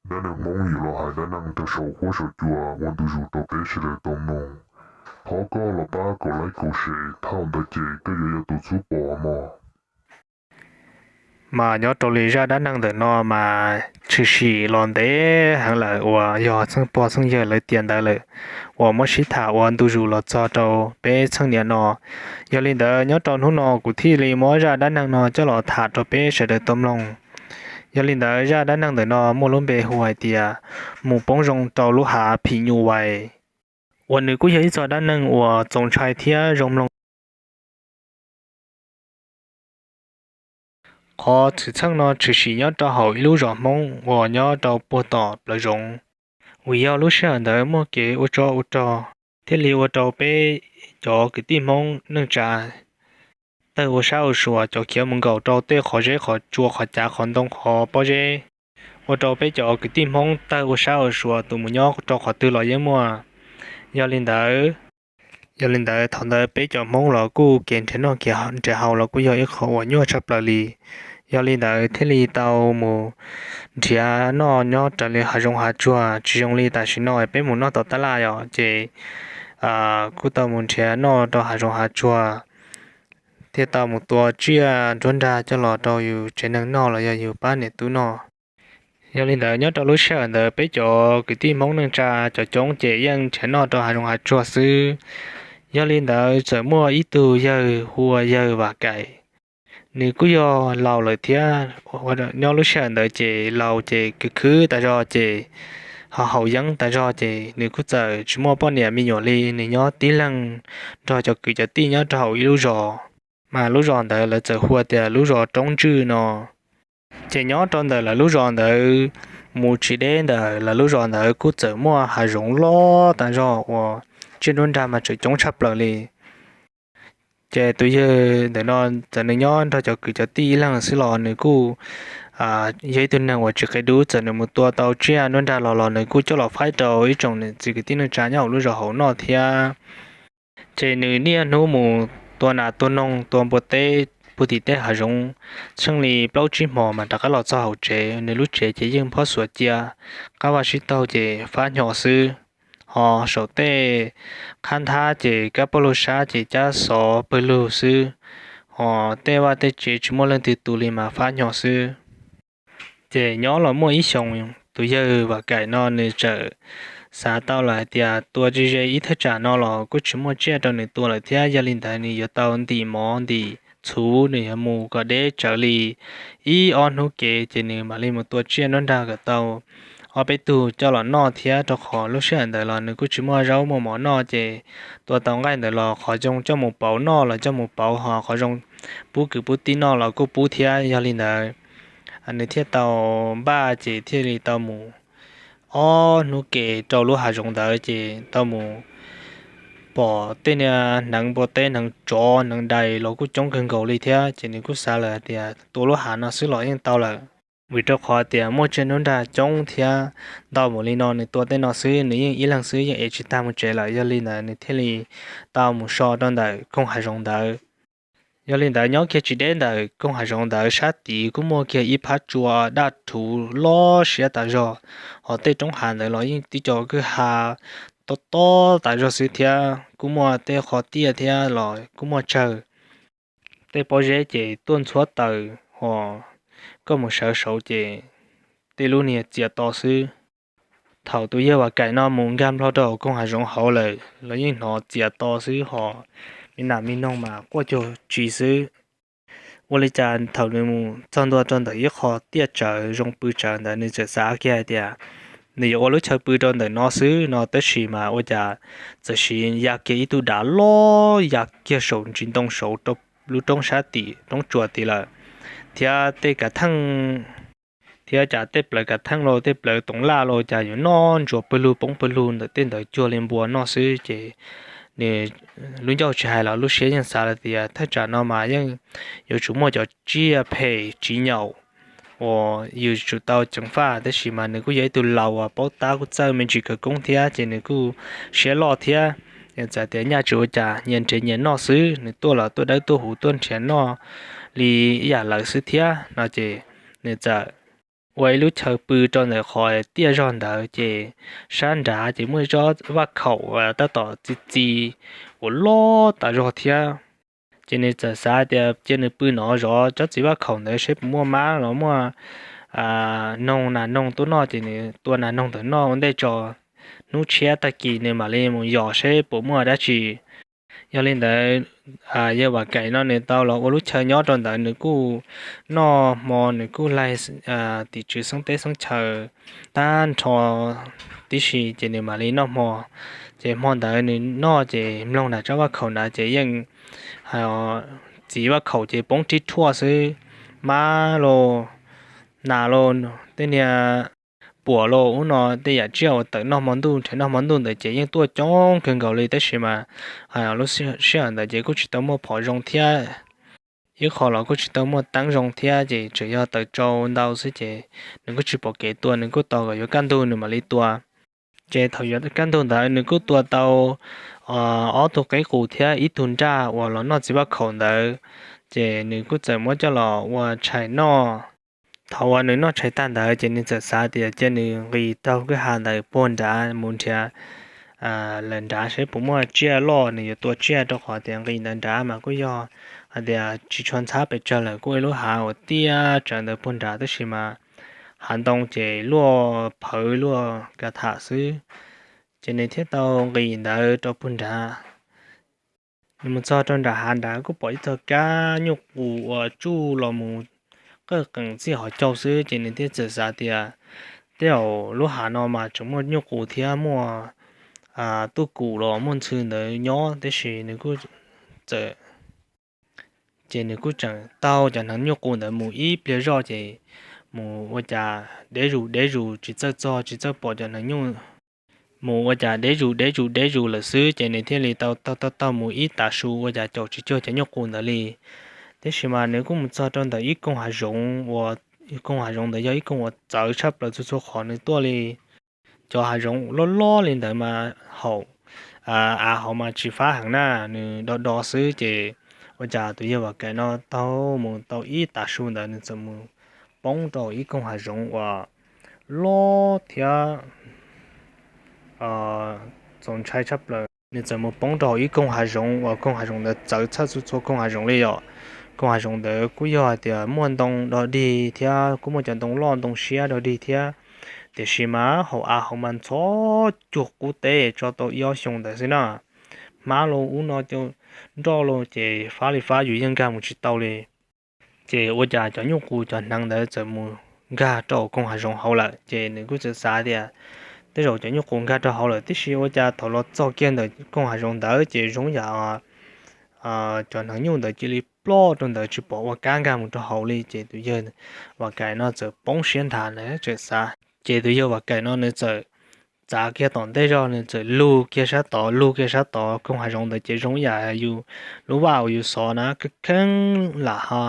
Dab neeg Hmoob yuav los hais dab neeg rau saum huab saum cua ua ntu zus rau peb sawv daws tau mloog. Thov koj los pab kaum like kaum share, thaum ntawd ces koj yuav yog tus xub pom mog. Mas nyob rau li zaj dab neeg ntawm no mas tshwm sim los ntev heev lawm uas yog txheej pog txheej yawg lawv tiam ntawd lawm uas muab sib tham ua ntu zus los txog rau peb txheej niam no. Yog li ntawd nyob rau hnub no kuv thiaj li muab zaj dab neeg no coj los tham rau peb sawv daws tau mloog. Yog li ntawd zaj dab neeg ntawm no muaj lub npe hu hais tias mus poob zoo rau lub hav phim nyuj vais, uas nws kuj yog ib txoj dab neeg uas txaus ntshai thiab zoo mloog. Qhov xwm txheej no tshwm sim nyob rau hauv ib lub zos Hmoob uas nyob rau puag tom plawv zoov. Vim yog lub sij hawm ntawd muaj kev ua tsov ua rog, thiaj li ua rau peb cov kwv tij Hmoob neej tsa tawg ua sab ua sua, cov khiav mus nkaum rau tej qhov zeb qhov tsua qhov cav qhov ntoo qhov pob zeb, ua rau peb cov kwv tij Hmoob tawg ua sab ua sua, tus mus nyob rau qhov twg los yeej muaj. Yog li ntawd, yog li ntawd thaum ntawd peb cov Hmoob los kuj kev nrhiav noj nrhiav haus los kuj yog ib qho uas nyuaj tshaj plaws li. Yog li ntawd thiaj li tau mus nrhiav noj nyob raws li hav zoov hav tsuag, tsis zoo li tam sim no peb mus noj tom tab laj os ces kuj tau mus nrhiav noj rau hav zoov hav tsuag, thiaj tau mus tua tsiaj nruab nrag coj los rau yus tsev neeg noj los yog yus pab niam tub noj. Yog li ntawd nyob rau lub sij hawm ntawd peb cov kwv tij Hmoob neej tsa cov coob ces yeej nrhiav noj rau hav zoov hav tsuag xwb. Yog li ntawd txawm muaj ib tug yawg hu ua yawg Vam Kaim, nws kuj yog laus lawm thiab. Nyob lub sij hawm ntawd ces laus ces khwv khwv tas zog ces ho haus yeeb tas zog ces nws kuj txawm tsis muaj poj niam me nyuam li, nws nyob tib leeg nrog cov kwv cov tij nyob rau hauv ib lub zos, mas lub zos ntawd lawv txawm hu tias lub zos Roob Ntswj no. Ces nyob rau ntawm lawv lub zos ntawd mus tsis deb ntawm lawv lub zos ntawd kuj txawm muaj hav zoov loj tas zog uas tsiaj nruab nrag mas tseem coob tshaj plaws li. Ces tus yawg ntawm no txawm nws nyob nrog cov kwv cov tij ib leeg xwb los nws kuj yog ib tug neeg uas tsis qia dub, txawm nws mus tua tau tsiaj nruab nrag los los nws kuj coj los faib rau ib tsoom niam txiv kwv tij neej tsa nyob hauv lub zos hauv noj thiab. Ces nws niaj hnub mus tua nas tua noog tua npua teb puag tim tej hav zoov, tsheej li plaub tsib hmos mas rov qab los txog hauv tsev. Nws lub tsev ces yeej phob xuas cia, qab vaj sib taug ces fab hnyo xwb, ho saum tej qhab nthab ces kab paj lug sab ces cab xov pawg lug xwb, ho tej vaj tej tsev tsis muaj leej twg tu li mas fab hnyo xwb. Ces nyob los muaj ib xyoos, tus yawg Vam Kaim no nws txawm xav tau lawm hais tias tua ze ze ib thaj tsam no los kuj tsis muaj tsiaj rau nws tua lawm thiab. Yog li ntawd nws yuav tau ntim mov ntim txhuv, nws yuav mus kom deb tsawv li ib ob hnub kev ces nws mam li mus tua tsiaj nruab nrag kom tau ob peb tug coj los noj thiab, rau qhov lub sij hawm ntawd los nws kuj tsis muaj zaub muaj mov noj ces tua tau nqaij ntawd los qhov zoo coj mus pauv noj los coj mus pauv, ho qhov zoo pub kwv pub tij noj los kuj pub thiab. Yog li ntawd nws thiaj tau npaj ces thiaj li tau mus ob hnub kev rau lub hav zoov ntawd ces tau mus pom tej niag hneev npua teb, hneev tsov, hneev dais los kuj coob kawg nkaus li thiab. Ces nws kuj xav lawm hais tias tua lub hav no xwb los yeej tau lawm, vim rau qhov tias muaj tsiaj nruab nrag coob thiab ntau mus li no nws tua tej no xwb nws yeej ib leeg xwb yeej ev tsis tag mus tsev lawm. Yog li ntawd nws thiaj li tau mus so rau ntawm koog hav zoov ntawd. Yog li ntawd nyob kiag tsis deb ntawm koog hav zoov ntawd sab tid kuj muaj kiag ib phab tsua daj rhuv loj siab tas zog, ho tej roob hav ntawd los yeej tib co kwj ha tob tob tas zog xwb thiab kuj muaj tej qhov tiaj thiab los kuj muaj tsawg. Tej pob zeb ces tuaj ntxhuab taws, ho koj mus sawv saud ces tej lub niag txias to xwb. Thaum tus yawg Vam Kaim no mus nkag nplho rau koog hav zoov hauv lawm los yeej hnov txias to xwb, ho me nas me noog mas quaj cuag tsi xwb. Ua li cas thaum nws mus txog ntua rau ntawm ib qho tiaj tsawv zoo pw tsawv ntawd nws txawm xav kiag hais tias nws yuav ua lub chaw pw rau ntawm no xwb no, tab sis mas ua cas txawm sim ya kiag ib tug dav loj ya kiag saum ntsis ntoo saud rau lub roob sab tim roob tsuas tid lawm, thiab tej kav theej thiab cas tej plawv kav theej los tej plawv toov laj los cas yuav noj ntsuas pawg lug poob pawg lug ntawm tej ntawd cuag li npua noj xwb. Ces nws lub ncauj tsis hais los lub siab yeej xav lawm tias thaj tsam no mas yeej yuav tsum muaj cov tsiaj phem tsiv nyaum uas yus tsum tau ceev faj, tab sis mas nws kuj yog ib tug laus uas paub tab kuj txawj me ntsis khawv koob thiab ces nws kuj siab loj thiab. Nws txawm tias nyaj tsis ua cas, nyias nrhiav nyias noj xwb, nws tuaj los tuaj dawb tuaj huv tuaj nrhiav noj li ib yam lawv xwb thiab no ces nws txawm ua ib lub chaw pw rau ntawm qhov tiaj zog ntawd ces sab nrad ces muaj ib tsob vaj khaum tab tom txi txi uas loj tas zog thiab. Ces nws txawm xav tias cia nws pw no zov tsob txiv vaj khaum ntawd seb puas muaj mab los muaj noog nas noog tuaj noj ces nws tua nas noog ntawd noj ua ntej tso, hnub tshiab tag kis nws mam li mus yos seb puas muaj dab tsi. Yog li ntawd, yawg Vam Kaim no nws tau los ua lub chaw nyob rau ntawd, nws kuj noj hmo, nws kuj laig tim tswv xeeb teb xeeb chaw tag nrho tib si ces nws mam li noj hmo. Ces hmo ntawd nws noj ces mloog nram tsob vaj khaum ntawd ces yeej txiv vaj khaum ces poob rhib rhuaj xwb, mab los, nas los, tej niag puam los ub no tej yam tsiaj uas tawm noj hmo ntuj nrhiav noj hmo ntuj ntawd ces yeej tuaj coob kawg nkaus li tab sis mas lub sij hawm ntawd ces kuj tsis tau muaj phom zoo thiab, ib qho los kuj tsis tau muaj teeb zoo thiab ces tsuas yog taws tsau ntau xwb ces nws kuj tsis pom kev tua, nws kuj tos kom yuav kaj ntug nws mam li tua. Ces thaum yuav kaj ntug ntawd nws kuj tua tau ob tug qeb qus thiab ib tug nraj uas los noj txiv vaj khaum ntawd, ces nws kuj txawm muab coj los ua tshais noj. Thaum uas nws noj tshais tag ntawd ces nws txawm xav tias cia nws nqis taug kwj ha ntawd puag nrad mus nrhiav lawm nrad seb puas muaj tsiaj loj nws yuav tua tsiaj, rau qhov tias nqis ntawd nrad mas kuj yog hais tias tsis tshua ntxhab pes tsawg lawm, kuj ib lub hav uas tiaj tsawv ntawd puag nrad tab sis mas hav ntoo ces luaj phawv luaj ka tham xwb. Ces nws thiaj tau nqis ntawd rau puag nrad. Nws mus txog rau nram hav nrad kuj pom ib txoj kab nyuj qus uas tsuj los mus qawj qees txij hauv caug xwb ces nws thiaj txawm xav tias tej zaum lub hav no mas tseem muaj nyuj qus thiab muaj tuj kum los muaj ntxhw ntawd nyob, tab sis nws kuj txawm ces nws kuj tseem taug cov hneev nyuj qus ntawd mus ib pliag zoj ces mus ua cas deb zus deb zus tsis txawj txog tsis txawj pom cov hneev nyuj, mus ua cas deb zus deb zus deb zus lawm xwb ces nws thiaj li tau taug taug taug mus ib tav su ua cas caum tsis cuag cov nyuj qus ntawd li. Tiam sis mas nws kuj mus txog rau ntawm ib koog hav zoov uas koog hav zoov ntawd yog ib koog uas txawv tshaj plaws txhua txhua qhov nws tuaj li. Cov hav zoov loj loj li ntawd mas haum av hauv mas tsis fab heev na, nws do do xwb ces ua cas tus yawg Vam Kaim no taug mus tau ib tav su ntawd nws txawm mus poob rau ib koog hav zoov uas loj thiab txaus ntshai tshaj plaws. Nws txawm mus poob rau hauv ib koog hav zoov uas koog hav zoov ntawd txawv txhawj txhua txhua koog hav zoov li yom. Koog hav zoov ntawd kuj yog hais tias muaj ntoo dog dig thiab kuj muaj cov ntoo loj ntoo siab dog dig thiab, tiam sis mas hauv av hauv mas ntxhov cuag qub teb tso tau ib ob xyoos ntawd xwb na. Hmab los ub no nroj los ces fab li fab yus yeej nkag mus tsis tau li. Ces ua cas cov nyuj qus cov hneev ntawd txawm mus nkag rau koog hav zoov hauv lawm ces nws kuj txawm xav tias tej zaum cov nyuj qus nkag rau hauv lawm tib si, ua cas thaum los txog kiag ntawm koog hav zoov ntawd ces zoo yam cov hneev nyuj ntawd cia li ploj rau ntawd tsis pom ua kab nkag mus rau hauv li ces tus yawg Vam Kaim no txawm poob siab nthav na txawm xav. Ces tus yawg Vam Kaim no nws txawm txav kiag tom ntej zog nws txawm lug kiag sab tod lug kiag sab tod koog hav zoov ntawd ces zoo yam yus lub vaj uas yus xov na kheeb kheeb lam ha.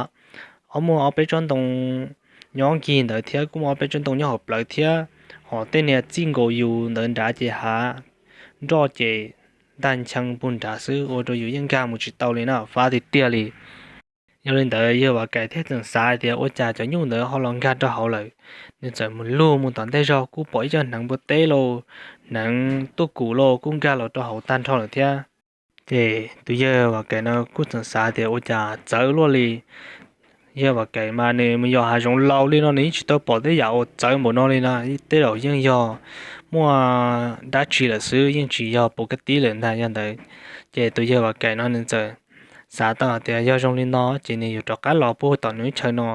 Ob muaj ob peb tsob ntoo nyob nkig ntawd thiab kuj muaj ob peb tsob ntoo nyob hauv plawv thiab, hos tej niag txij nkaus yus ntawd nrad ces hav nroj ces ntag nchee puag nrad xwb ua rau yus yeej nkag mus tsis tau li na, fab tiag tiag li. Yog li ntawd yawg Vam Kaim thiaj tseem xav hais tias ua cas cov nyuj ntawd ho los nkag rau hauv lawm. Nws txawm mus lug mus tom ntej zog kuj pom ib co hneev npua teb lauj, hneev tuj kum lauj kuj nkag los rau hauv tag nrho lawm thiab. Ces tus yawg Vam Kaim no kuj tseem xav tias ua cas txawv luaj li. Yawg Vam Kaim mas nws mus yos hav zoov laus li no nws yeej tsis tau pom tej yam uas txawv npaum no li na, tej zaum yeej yog muaj dab tsi lawm xwb yeej tsis yog pus kab tib lawm ntag yog ntawd. Ces tus yawg Vam Kaim no nws txawm xav tau tias yog zoo li no ces nws yuav rov qab los puag tom nws lub chaw no,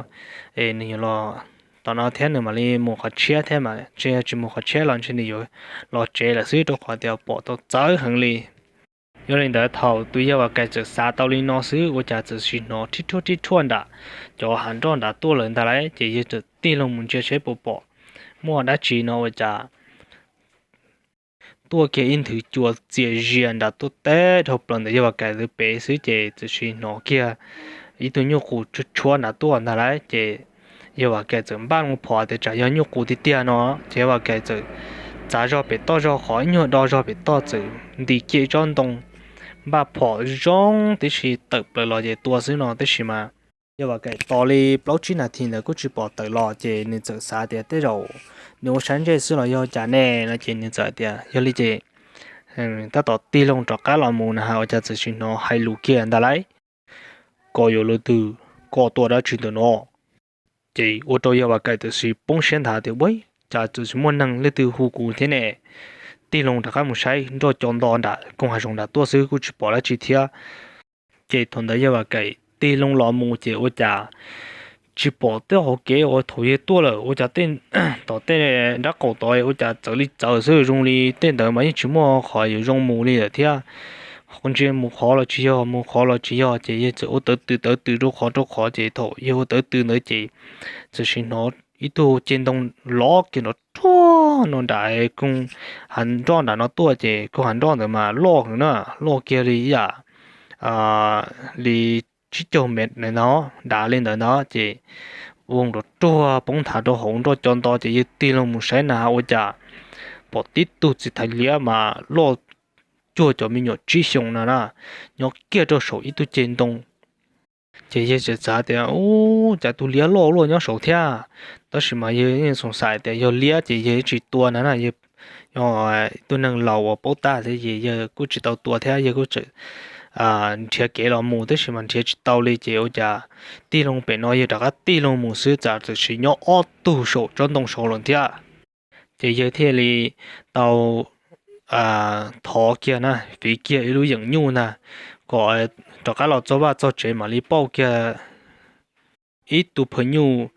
es nws yuav los tom no thiab nws mam li mus qhov tshiab thiab mas ntshe yog tsis mus qhov tshiab los ntshe nws yuav los tsev lawm xwb rau qhov tias pom tau txawv heev li. Yog li ntawd thaum tus yawg Vam Kaim txawm xav tau li no xwb ua cas txawm sim hnov rhib rhuaj rhib rhuaj nram cov hav nroj nrad tuaj lawm ntag lauj, ces yawg txawm tig loo mus ntsia seb puas pom muaj dab tsi no ua cas tuaj kiag ib nthwv cua txias zias nram tuaj teb dhau plaws ntawm yawg Vam Kaim lawv pem xwb ces txawm sim hnov kiag ib tug nyuj qus tshuab tshuab nrad tuaj ntag lauj. Ces yawg Vam Kaim txawm npaj loo phom tias tsam yog nyuj qus tiag tiag no, ces yawg Vam Kaim txawm txav zog pem toj zog qhov ib nyuag do zog pem toj txawm nti kiag tsob ntoo npaj phom zoo tib si tawm plaws los ces tua xwb no tab sis mas Yawg Vam Kaim tos li plaub tsib nas this ntawd kuj tsis pom tawm los ces nws txawm xav tias tej zaum nws ua sab ntsej xwb los yog cas ne no ces nws txawm tias yog li ces tab tom tig loo rov qab los mus na has ua cas txawm sim hnov hais lus kiag ntag lauj, koj yuav luag twg, koj tuaj dab tsi ntawm no? Ces ua rau yawg Vam Kaim txawm sim poob siab nthav tias ua cas txawm sim muaj neeg leej twg hu kuv thiab ne. Tig loo rov qab mus saib nroj cov nto nram koog hav zoov nram tuaj xwb kuj tsis pom dab tsi thiab. Ces thaum ntawd yawg Vam Kaim tig loo los mus ces ua cas tsis pom tej hauv kev uas thaum yawg tuaj lawm ua cas tom tej nrab qaum tod ua cas txawv li txawv xwb zoo li tej ntawd mas yeej tsis muaj qhov yuav zoo mus li lawm thiab. Ntsia mus qhov los tsis yog mus qhov los tsis yog ces yawg txawm ua tawv tw tawv tw rau qhov rau qhov ces thaum yawg ua tawv tw ntawd ces txawm sim hnov ib tug ceg ntoo lov kiag nrov ruag no nram koog hav nroj nram no tuaj ces koog hav nroj ntawd mas loj heev na, loj kiag li ib yam li tsib caug mev no dav li ntawd ntag ces ua nrov ruag poob nthav rau hauv nroj cov nto ces yawg tig loo mus saib na ua cas pom tib tug txiv thais liab mas loj cuag cov me nyuam tsib xyoos no na, nyob kiag rau saum ib tug ceg ntoo. Ces yawg txawm xav tias ub cas tus liab loj luaj nyob saud thiab, tab sis mas yawg yeej xoom xais tias yog liab ces yawg tsis tua na, yog ib tug neeg laus uas paub tab thiab ces yawg kuj tsis tau tua thiab yawg kuj txawm nrhiav kev los mus tab sis mas nrhiav tsis tau li ces ua cas tig loo pem no yawg rov qab tig loo mus xwb txawm txawm sim nyob ob tug saum tsob ntoo saud lawm thiab. Ces yawg thiaj li tau thov kiag na, fiv kiag ib lub yeem nyuj ntag, kom rov qab los txog vaj txog tsev mam li pauj kiag ib tug phaw nyuj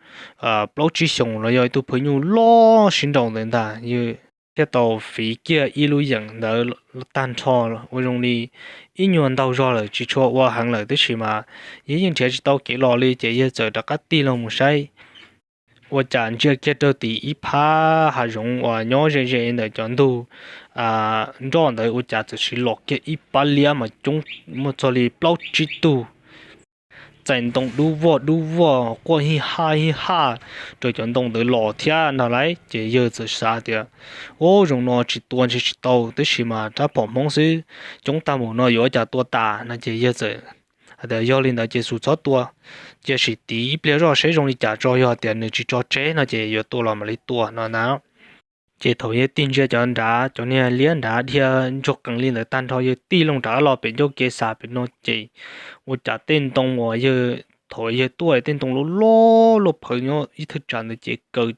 plaub tsib xyoos los yog ib tug phaw nyuj loj sib nraus ntawd ntag. Yawg thiaj tau fiv kiag ib lub yeem ntawd tag nrho ua zoo li ib nyuag ntaug zog lawm tsis tshua ua heev lawm tab sis mas yawg yeej nrhiav tsis tau kev los li ces yawg txawm rov qab tig loo mus saib ua cas ntsia kiag rau tim ib phab hav zoov uas nyob ze ze ntawm cov ntug nroj ntawd ua cas txawm sim los kiag ib pab liab mas coob muaj txog li plaub tsib tug txais ntoo dub voj dub voj quaj hij haj hij haj rau cov ntoo ntawd los thiab ntag lauj. Ces yawg txawm xav tias ub zoo no tsis tua ntshe tsis tau tab sis mas rab phom Hmoob xwb coob tag mus no yuav ua cas tua tas no ces yawg txawm hais tias yog li ntawd ces xum txhob tua, cia sim tiv ib pliag zoj seb zoo li cas tso yog tias nws tsis tso tseg no ces yuav tua los mam li tua no na. Ces thaum yawg tig ntsia cov nrad cov niag liab nrad dhia ntsuag qees li ntawd tag nrho yawg tig loo rov qab los pem ncauj kev xav pem no ces ua cas tej ntoo uas yawg thaum yawg tuaj tej ntoo loj loj luaj phawv nyob ib thaj tsam ntawd ces kaws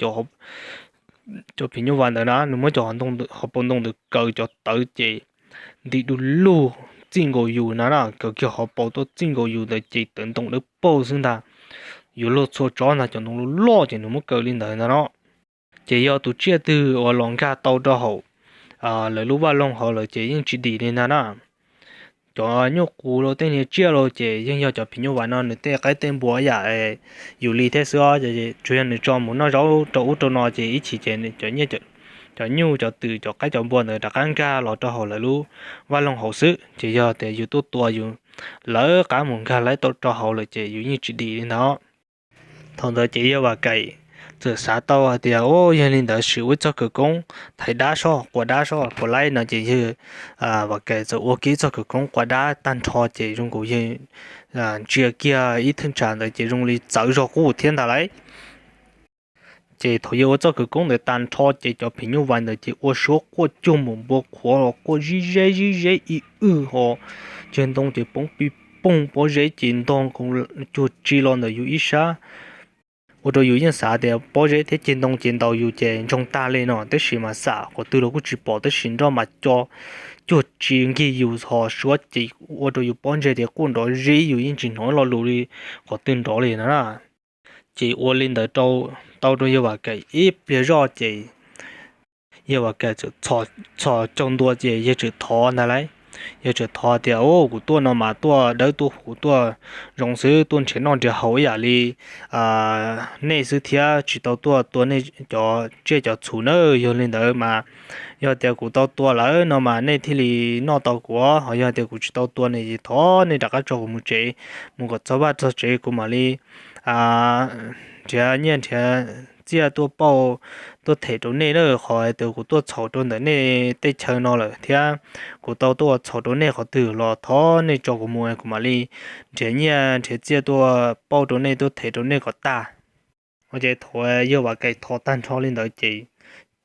cov phim nyuj vais ntawd na, nws muab cov hauv paus ntoo ntawd kaws cov tawv ces nti du lug txij nkaus yus na, kaws kiag hauv paus tuaj txij nkaus yus ntawd ces tawv ntoo dawb paug xwb ntag. Yuav luag txhua tsob ntag cov ntoo loj loj ces nws muab kaws li ntawd ntag no. Ces yog tus tsiaj twg uas los nkag tau rau hauv lawv lub vaj loog hauv lawm ces yeej tsis dim li ntag na. Cov nyuj qus los tej niag tsiaj los ces yeej yog cov phim nyuj vais no nws tej qaib tej npua yam yus li thiab xwb os. Tsuas yog nws tso mus noj zaub rau ub rau no ces ib chim ces cov nyuj cov twm cov qaib cov npua ntawd rov qab nkag los rau hauv lawv lub vaj loog hauv xwb. Ces yog tias yus tuaj tua yus lawv qab mus nkag lawv tau rau hauv lawm ces yus yeej tsis dim li ntag. Thaum ntawd ces yawg Vam Kaim txawm xav tau hais tias, Au, yog li ntawd sim ua ib txoj khawv koob thaiv dab soj, quas dab soj puas laib no ces yawg Vam Kaim txawm ua kiag ib txoj khawv koob quas dab tag nrho ces zoo nkaus yawg ntsia kiag ib thaj tsam ntawd ces zoo li txawv zog qub thiab ntag lauj. Ces thaum yawg ua txoj khawv koob ntawd tag nrho ces cov phim nyuj vais ntawd ces ua suab quaj cuag npaum npua qhuav los quaj zib zeb zib zeb ib wj ho, ceg ntoo ces poob pig poog, pob zeb ces ntog nkaus cuag tsi los ntawm yus ib sab. Ua rau yus yeej xav tias pob zeb thiab ceg ntoo ces ntaus yus ces ntsoog tag li no, tab sis mas xam qhov twg los kuj tsis pom, tab sis nroj mas co cuag tsi nkig yus ho suab ces ua rau yus pob ntseg tias quaj nrov zib, yus yeej tsis hnov lo lus li qhov twg nrov li no na. Ces ua li ntawd tau rau yawg Vam Kaim ib pliag zoj ces yawg Vam Kaim txawm txhos caug ntua ces yawg txawm thov ntag lauj. Yawg txawm thov tias, Au, kuv tuaj no mas tuaj dawb tuaj huv tuaj zoo xwb, tuaj nrhiav noj nrhiav haus ib yam li nej xwb thiab, tsis tau tuaj tua nej cov tsiaj cov txhu na. Yog li ntawd mas yog tias kuv tau tua lawm no mas nej thiaj li noj tau kuv, ho yog tias kuv tsis tau tua ne ces thov nej rov qab tso kuv mus tsev, mus kom txog vaj txog tsev kuv mam li nrhiav nyiaj nrhiav txiaj tuaj pauj tuaj them rau nej na, qhov hais tias kuv tuaj txhaum rau ntawm nej tej chaw no lawm thiab kuv tau tuaj txhaum rau nej qhov twg los thov nej tso kuv mus, kuv mam li nrhiav nyiaj nrhiav txiaj tuaj pauj rau nej, tuaj them rau nej kom tag. Ces thaum yawg Vam Kaim thov tag nrho li ntawd ces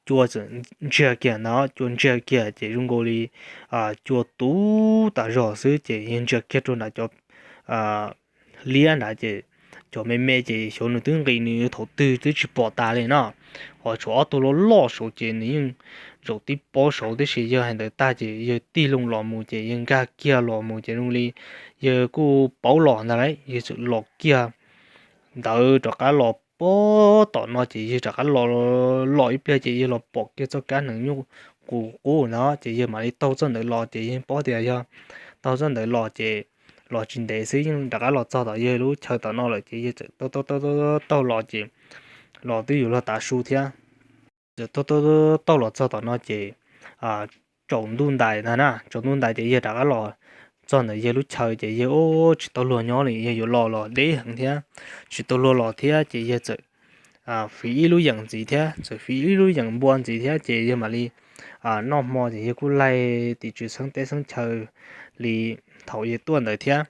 cua txawm ntsiag kiag ntag, cua ntsiag kiag ces zoo nkaus li cua tu tas zog xwb ces yawg ntsia kiag rau nram cov liab nrad ces cov me me ces xyov nws twb nqis nws thaum twg twb tsis pom tas li no. Ho tshuav ob tug loj loj saud ces nws yeej zaum tib pob saud tib si. Yawg hais ntawd tag ces yawg tig loo los mus ces yawg nkag kiag los mus ces zoo li yawg kuj paub los ntag lauj, yawg txawm los kiag ntawd rov qab los pob tom no ces yawg rov qab los, los ib pliag ces yawg los pom kiag txoj kab hneev nyuj qus qub ntawd ces yawg mam li taug txoj ntawd los ces yawg paub tias yog taug txoj ntawd los ces los tsis ntev xwb yeej rov qab los txog tom yawg lub chaw tom no lawm ces yawg txawm taug taug taug taug los ces los twb yuav luag tav su thiab. Txawm taug taug taug los txog tom no ces tsaus ntuj ntais ntag na, tsaus ntuj ntais ces yawg rov qab los txog ntawm yawg lub chaw ces yawg ua tsis tau luag nyob li, yawg yuav los los deb heev thiab, tsis tau luag los thiab ces yawg txawm fiv ib lub yeem ntxiv thiab, txawm fiv ib lub yeem npua ntxiv thiab ces yawg mam li noj hmo ces yawg kuj laig tim tswv xeeb teb xeeb chaw li thaum yawg tuaj ntawd thiab.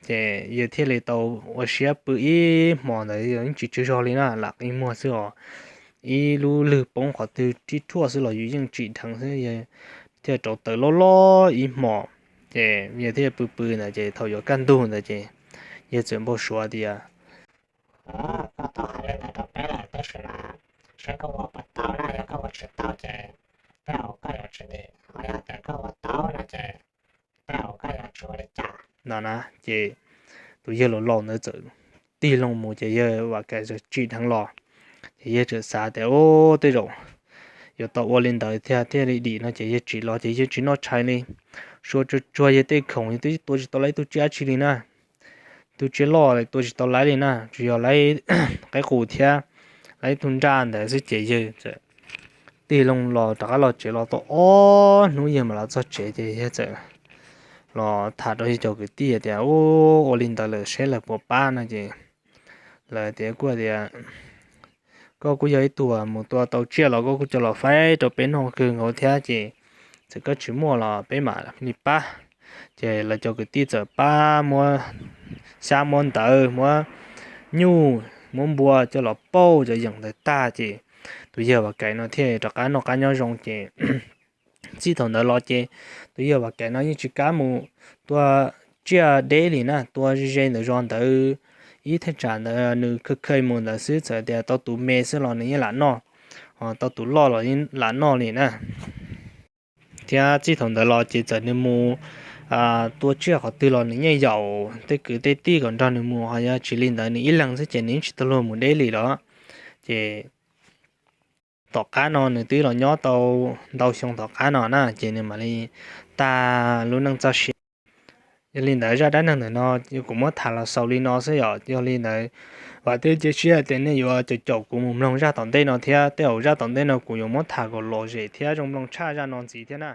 Ces yawg thiaj li tau ua siab pw ib hmo ntawd, yawg yeej tsis tsw zog li na, lam qi muag xwb os. Ib lub lwg poob qhov twg rib rhuaj xwb los yus yeej tsim dheev xwb, yawg thiaj rauv taws loj loj ib hmos. Ces yawg thiaj pw pw ntawd ces thaum yuav kaj ntug ntawd ces yawg txawm npau suav tias, koj tau hais li ntawd rau peb lawm tab sis mas saib koj ua puas tau na, yog koj ua tsis tau ces tej zaum koj yuav tsis dim, ho yog tias koj ua tau no ces tej zaum koj yuav tsis ua li cas no na. Ces tus yawg laus laus ntawd txawm tig loo mus ces yawg Vam Kaim txawm tsim dheev los. Ces yawg txawm xav tias, Ub, tej zaum yuav tau ua li ntawd thiaj thiaj li dim no ces yawg tsim los ces yawg tsis noj tshais li. Suav tsuag tsuag yawg tej khoom yawg twb tua tsis tau lawv ib tug tsiaj dab tsi li na. Tus tsiaj loj tua tsis tau lawv li na, tsuas yog lawv qaib qus thiab lawv ib tug nraj ntawd xwb ces yawg txawm tig loo los rov qab los tsev los tau ob hnub yawg mam los txog tsev ces yawg txawm los tham rau yawg cov kwv tij tias, Ub, ua li ntawd lawm seb lawv puas pab no ces lawv tias kuj tias, Koj kuj yog ib tug mus tua tau tsiaj los koj kuj coj los faib rau peb noj kawg nkaus thiab ces txawm koj tsis muaj los peb mam li pab. Ces lawv cov kwv tij txawm pab muab xyab muab ntawv muab nyuj muab npua coj los pauj cov yeem ntawd tag ces tus yawg Vam Kaim no thiaj rov qab noj qab nyob zoo ces txij thaum ntawd los ces tus yawg Vam Kaim no yeej tsis kam mus tua tsiaj deb li na, tua ze ze ntawm zos ntawd ib thaj tsam ntawd nws kha kha mus ntawd xwb, txawm tias tau tus me xwb los nws yeej lam noj, tau tus loj los yeej lam noj li na. Thiab txij thaum ntawd los ces txawm nws mus tua tsiaj qhov twg los nws yeej yaum tej kwv tej tij kom nrog nws mus, ho yog tsis li ntawd nws ib leeg xwb ces nws yeej tsis tau luag mus deb li lawm. Ces tom qab no nws twb los nyob tau ntau xyoo tom qab no na ces nws mam li tag lub neej txoj sia. Yog li ntawd zaj dab neeg ntawm no kuv muab tham los xaus li no xwb yom. Yog li ntawd vam thiab cia siab tias nej yuav caum caum kuv mus mloog zaj tom ntej no thiab, tej zaum zaj tom ntej no kuv yuav muab tham kom lom zem thiab zoo mloog tshaj zaj no ntxiv thiab na.